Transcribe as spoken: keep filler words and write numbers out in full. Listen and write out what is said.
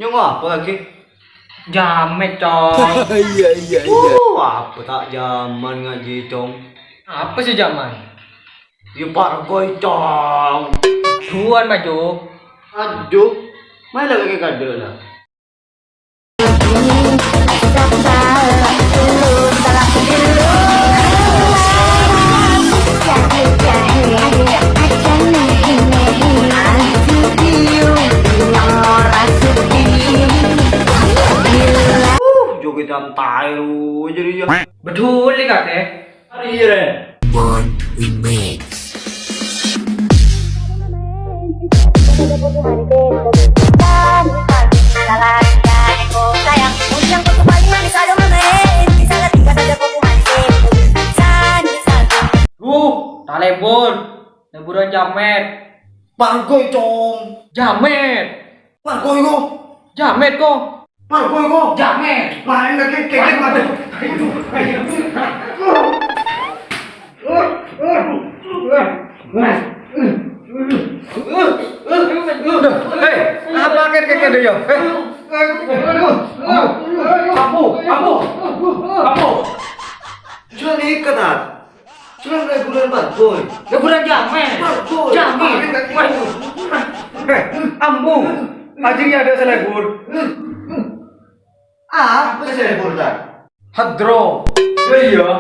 Cong, apa lagi? Jamet, Cong. Iya, iya, iya. Uh, apa ta' jaman ngajhi, Cong? Apa sè jaman? Ya, pargoi, Cong. Duan, Maju. Aduh, main lagi kado lah. Uh, joget yang tayo jadi ya. Betul nih, Kak, eh. Ari, iya, Ren. Bond Remix. Duh, ta' lebur. Leburan jamet. Pargoi, Cong. Jamet. Pargoi, ko. Jamet, ko. Pargoi, ko. Jamet. Main lagi, keket, mati. Hei, apa keket, keket, ya? Hei. Ambu, ambu, ambu. Jangan ikat, ah. Sudah leburan pargoi. Leburan jamet. Pargoi. Jamet. Wah. Eh, ambu. Ajeng ya ada selebur. Apa selebur, ta'? Hadro. Iya.